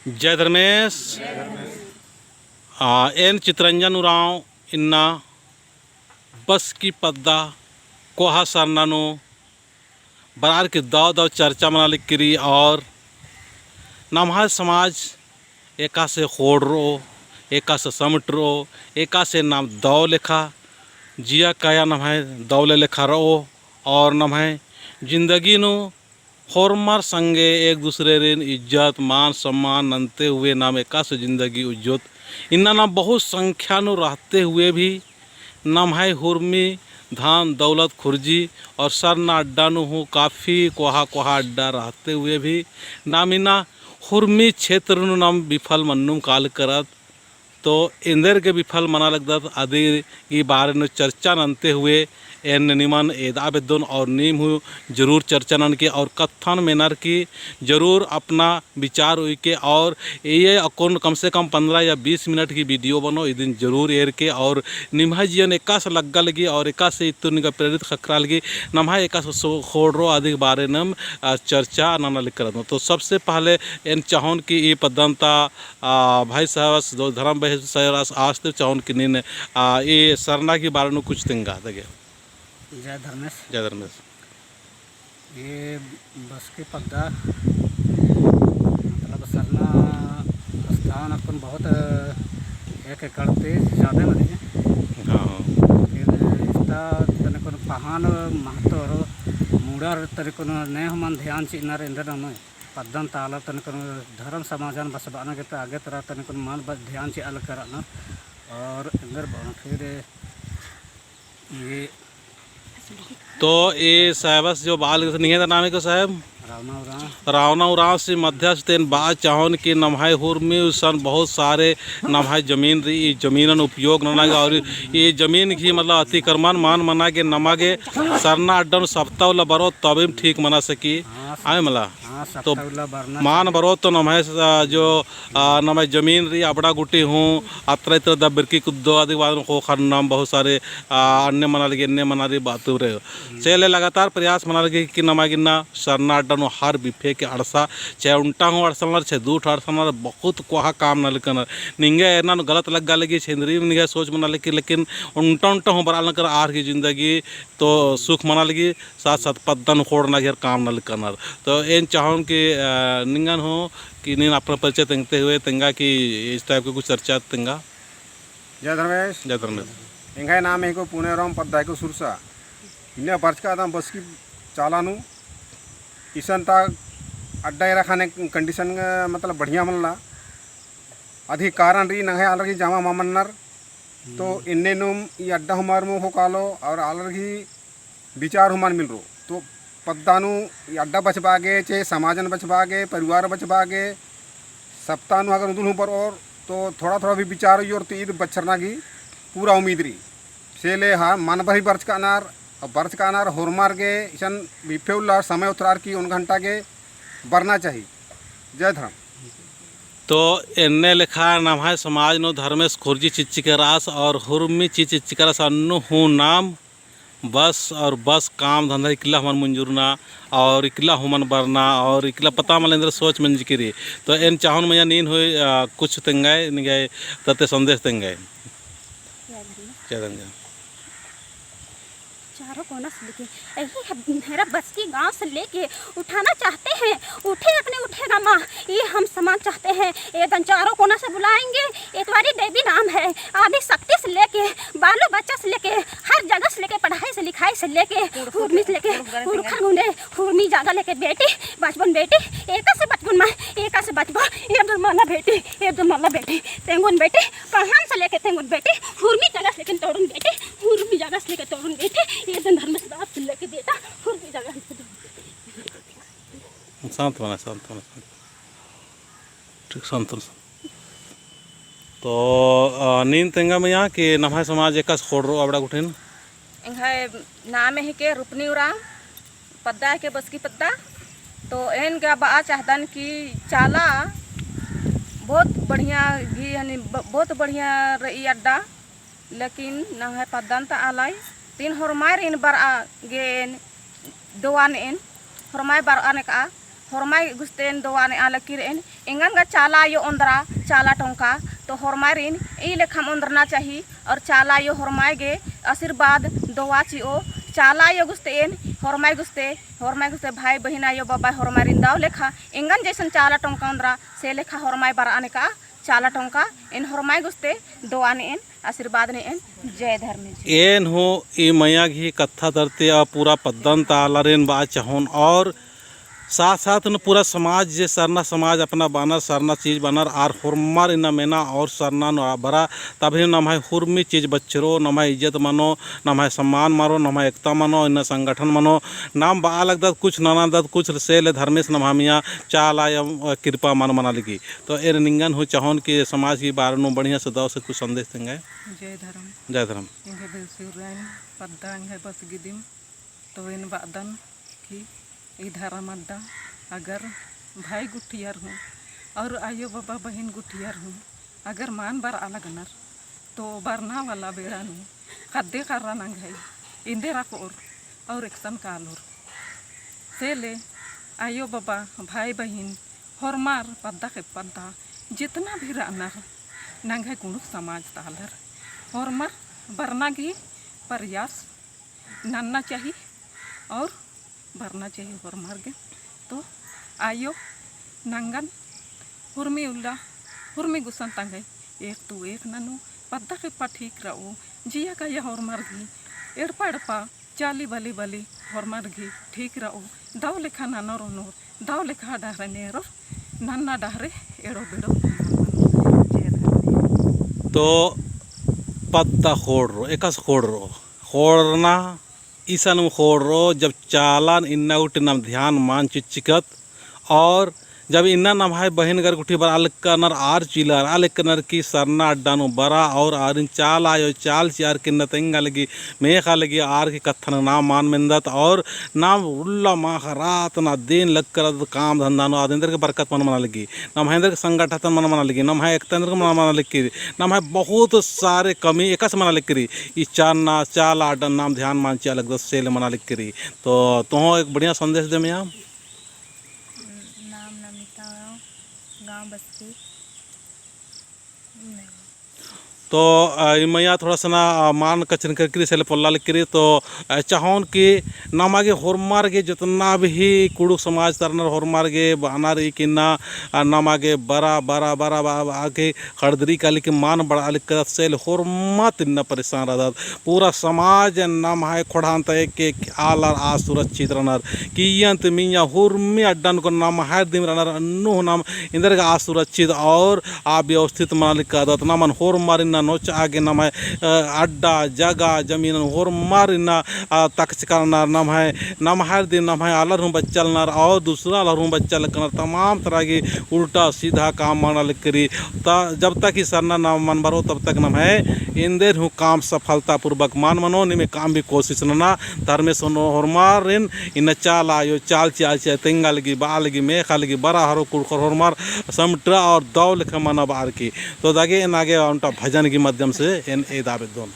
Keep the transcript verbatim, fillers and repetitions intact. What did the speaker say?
जय धर्मेस। आ, एन चितरंजन उराँव इन्ना बसकी पद्दा कोहा सरना नू बरअर की दव दव चर्चा मना लगी रई और नम्है समाज एकासे ख़ोंड़रओ, एकासे समटरओ, एकासे नाम दव लेखा जिया काया नम्है दव ले लेखा रओ और नम्है जिंदगी नू होरमर संगे एक दूसरेरिन इज्जत, मान, सम्मान नन्ते हुए नाम एकासे जिंदगी उज्जोत। इन्ना नाम बहुत संख्या नू रहते हुए भी नम्है हुरमी धन दौलत खुर्जी और सरना अड्डा नू हूँ काफी कोहा कोहा अड्डा रहते हुए भी नाम इन्ना हुरमी क्षेत्र नू नाम विफल मन्नुम काल करत। तो एन्देर गे विफल मना लगदत अदी ई बारे नू चर्चा नन्ते हुए एन निमन एदा बेद्दोन और नीम हूँ जरूर चर्चा ननके और कत्थन मेनर की जरूर अपना विचार उइके और ये अक्कुन कम से कम पन्द्रह या बीस मिनट की video बनो, इदिन जरूर एरके और निम्है जियन एकासे लग्गा लगी और एकासे इत्तुर निंगा प्रेरित ख़क्खरा लगी, नम्है एकासे सो-, ख़ोंड़रओ अदी बारे नम, आ, चर्चा नना लगी करदन। तो सबसे पहले एन चाहोन कि ई पद्दन ता आ, भाई साहब आस, दो धर्म भाई साहब आस, आस तो चाहोन कि नीन, आ, ई सरना की बारे नू कुछ तेंगा दगे। जय धर्मेस। जय धर्मेस। ये बसकी पद्दा, मतलब सरना स्थान अक्कुन बहुत एक एकड़ ती ज्यादा मनी है। हाँ, हाँ। फिर इसका तनिकुन पहान महत्व और मुड़र तनिकुन ने हमन ध्यान चिअनर एन्देर नमय। पद्दन ता आलर तनिकुन धर्म समाजन बछाबअना गे ता आगे तरा तनिकुन मल ब-, ध्यान चिआ लगी रअनर और एन्देर बअनर फिर ये। तो ये साहबस जो बाल के निंग्है ता नाम हिके साहब? रावना उराँव। रावना उराँवसी मध्यस ती एन बआ चाहोन कि नम्है हुरमी उसन बहुत सारे नम्है जमीन रई, ई जमीनन उपयोग नना गे और ई जमीन गही मतलब अतिक्रमण मल मना गे नमा गे सरना अड्डा नू सप्ता उल्ला बरओ तबिम ठीक मना सकी। हाँ, आय मला। हाँ, तो सप्ता उल्ला बरना मान चाहिए। बरओ तो नम्है स-, जो, आ, नम्है जमीन रई अबड़ा गुट्ठी हूँ अतरा इतरा दबरकी कुद्दो अदी बाद ख़ोख़ा नम बहुत सारे, आ, अन्ने मना लगी, अन्ने मना लगी बातु रई। हम्म। से ले लगातार प्रयास मना लगी कि नमा गे इन्ना सरना अड्डा नू हर बिफे के अंड़सा, चाहे ओन्टा हूँ अंड़सनर, चाहे दू ठा अंड़सनर, बहुत कोहा काम नना लगी करनर। निंग्है एरना नू गलत लग्गा लगी, छेंदरी निंग्है सोच मना लगी, लेकिन ओन्टा ओन्टा हूँ बरआ लगनर आर गही जिंदगी तो सुख मना लगी, साथ साथ पद्दन ख़ोंड़ना गही काम नना लगी करनर। तो एन चाहोन कि, अ, निंगन हूँ कि नीन अपना परिचय तेंगते हुए तेंगा कि इस type के कुछ चर्चा तेंगा। जय धर्मेस। जय धर्मेस। एंग्है नाम हिके पुनेराम, पद्दा हिके सुरसा। इन्ने बरचका दम बसकी चाला नू इसन ता अड्डा एरा ख़ने condition, मतलब, बढ़िया मल्ला। अदी कारण रई नंग्है आलर गही जमा मल मन्नर। तो एन्ने नुम ई अड्डा हूँ मल मनो कालो और आलर गही विचार हूँ मल मिलरो। तो पद्दा नू ई अड्डा बछाबआ गे, चाहे समाजन बछाबआ गे, परिवार बछाबआ गे, सप्ता नू अगर उन्दुल हूँ बरओर, तो थोड़ा थोड़ा भी विचार उइयोर, तो ईद बछरना गही पूरा उम्मीद रई। से ले हाँ, मन बरई बरचका रअनर, बरचका रअनर होरमर गे, इसन बिफे उल्ला समय ओथरअर की ओन घंटा गे बरना चाही। जय धर्म। तो एन्ने लेखा नम्है समाज नू धर्मेस खुर्जी चिच्चका रअस और हुरमी चिच्चका रअस अन्नु हूँ नाम बस और बस काम धंधा इकला हूँ मल मुंजुरना और इकला हूँ मल बरना और इकला पता मल एन्देर सोच मंजकी रई। तो एन चाहोन मइया नीन हूँ, अ, कुछ तेंगय, निंग्है तरती संदेश तेंगय। चारों कोना से लेके, यही है, मेरा बस्ती गांव से लेके उठाना चाहते हैं, उठे अपने उठेगा माँ, ये हम सम्मान चाहते हैं। ये दन चारों कोना से बुलाएंगे, एक बारी देवी नाम है, आदि शक्ति से लेके, बालो बच्चा से लेके, हर जगह से लेके, पढ़ाई से, लिखाई से लेके, उर्मी से लेके, उरखर गुने, उर्मी जागा लेके बेटी, बचपन बेटी, एका से बचपन माँ, एका से बचपन, ये दुर्माना बेटी, ये दुर्माना बेटी, तेंगुन बेटी, पढ़ान से लेके तेंगुन बेटी, हुरमी जगह से लेके तोड़ुन बेटी, हुरमी जगह से लेके तोड़ुन बेटी, ये दिन धर्मेस बाप से लेके बेटा, हुरमी जगह से लेके शांत मना, शांत मना, शांत। ठीक, शांत मना, शांत। तो, अ, नीन तेंगा मइया कि नम्है समाज एकासे ख़ोंड़रओ अबड़ा गुट्ठिन? एंग्है नामे हिके रुपनी उराँव, पद्दा हिके बसकी पद्दा। तो एन गा बआ चाहदन कि चाला बहुत बढ़िया गही, यानी ब-, बहुत बढ़िया रई अड्डा, लेकिन नम्है पद्दन ता आलय तीन होरमारिन बरआ गे एन दोवान एन होरमाय बरआ नेकआ। होरमाय गुस्ते एन दोआ नेआ लगी रई एन, एंगन गा चाला आयो ओन्दरा चाला टोंका, तो होरमारिन ई लेखम ओन्दरना चाही, और चाला आयो होरमाय गे आशीर्वाद दोआ चिओ, चाला आयो गुस्ते एन, होरमाय गुस्ते, होरमाय गुस्ते भाई बहिन आयो बाबा होरमारिन दव लेखा, एंगन जैसन चाला टोंका ओन्दरा, से लेखा होरमाय बरआ नेका, चाला टोंका, एन होरमाय गुस्ते दोआ नेएन, आशीर्वाद नेएन, जय धर्मेस। एन हूँ ई मइया गही कत्था तरती आ पूरा पद्दन ता आलारिन बआ चहोन और साथ साथ नू पूरा समाज जे सरना समाज अपना बअनर, सरना चीज बअनर आर होरमर इन्ना मेना और सरना नू बरआ, तबही नम्है हुरमी चीज बछरो, नम्है इज्जत मनो, नम्है सम्मान मनो, नम्है एकता मनो, इन्ना संगठन मनो, नाम बआ लगदत कुछ नना लगदत कुछ से ले धर्मेस नम्है मइया चाला आयो कृपा मल मना लगी। तो एन निंगन हूँ चहोन कि समाज की बारे नू बढ़िया से दव से कुछ संदेश तेंगय। जय धर्म। जय धर्म। एंग्है बेलसुर रअन पद्दा एंग्है बसगी दिम, तो एन बअदन कि ई धर्म अड्डा अगर भाई गुट्ठियर हूँ और आयो बाबा बहिन गुट्ठियर हूँ अगर मल बरआ लगनर, तो बरना वाला बेड़ा नू ख़द्दे कर्रा नंग्है एन्देर अख़ोर और एकसन कालोर। से ले आयो बाबा, भाई बहिन, होरमर पद्दा ख़ेप्पा ता जितना भी रअनर, नंग्है कुँड़ुख़ समाज ता आलर, होरमर बरना गही प्रयास नन्ना चाही और बरना चाही होरमर गे। तो आयो नंगन हुरमी उल्ला, हुरमी गुसन तंग्है, एक तू एक ननू, पद्दा ख़ेप्पा ठीक रओ, जिया काया होरमर गही, एड़पा एड़पा, चाली बली बली होरमर गही ठीक रओ, दव लेखा ननोर ओनोर, दव लेखा डहरे नेरोर, नन्ना डहरे एड़ो बेड़ो। जय धर्मेस। तो पद्दा ख़ोंड़रओ, एकासे ख़ोंड़रओ, ख़ोंड़रना, इसन ख़ोंड़रओ, जब चालन इन्ना गूटी नाम ध्यान मल चिच्चकत, और जब इन्ना नम्है बहिन गर गुट्ठी बरआ लगनर आर चिअलर, आ लगनर कि सरना अड्डा नू बरआ और आरिन चाला आयो चाल चिअर कि इन्ना तेंगा लगी, मेख़ा लगी, आर की कत्थन नाम मल मेन्दत और नाम उल्ला माख़ा रात ना दिन लगकर काम धंधा नू आद एन्देर गे बरकत मल मना लगी, नम्है एन्देर गे संगठन मल मना लगी, नम्है एकता एन्देर गे मल मना लगी, नम्है बहुत सारे कमी एकासे मना लगी। ई चाला, चाला अड्डा नाम ध्यान मल चिआ लगदत से ले मना लगी। तो तुहों एक बढ़िया संदेश दे मइया। नाम नमिता उराँव, गाँव बस्ती। तो, अ, ई मइया थोड़ा सा ना, अ, मल कछनखरकी रई से ले पोल्ला लगी रई। तो, अ, चहोन कि नमा गे होरमर गे जितना भी कुँड़ुख़ समाज ता रअनर होरमर गे बअनर ई कि ना, अ, नमा गे बरआ, बरआ, बरआ, बरआ, बरआ गे ख़ड़दरी काली कि मल बरआ लगदत से ले होरमर इन्ना परेशान रअदत। पूरा समाज नम्है ख़ोंड़हा ता एक एक आलर असुरक्षित रअनर। कि इय्या ती मइय्याँ हुरमी अड्डन को नम्है दिम रअनर अन्नु नाम एन्देर गे असुरक्षित और अव्यवस्थित मना लगदत। नमन होरमर इन्ना नोचआ गे नम्है, अ, अड्डा, जगह, जमीनन होरमर इन्ना, अ, तकचका रअनर नम्है, नम्है दिम नम्है आलर हूँ बच्चा लगनर और दूसरा आलर हूँ बच्चा लगनर तमाम तरह की उल्टा सीधा काम मना लगी रई। ता जब तक ई सरना नाम मल बरओ तब तक नम्है एन्देर हूँ काम सफलतापूर्वक मल मनो। नीम एकअम भी कोशिश नना धर्मेस होरमारिन इन्ना चाला आयो चाल चिआ चिआ तेंगा लगी बआ लगी मेख़ा लगी बरआ हरो कुँड़ुख़र होरमर समटरा और दव लेखा मना बअर की। तो दगे एन आगे ओन्टा भजन की माध्यम से एन एदा बेद्दोन।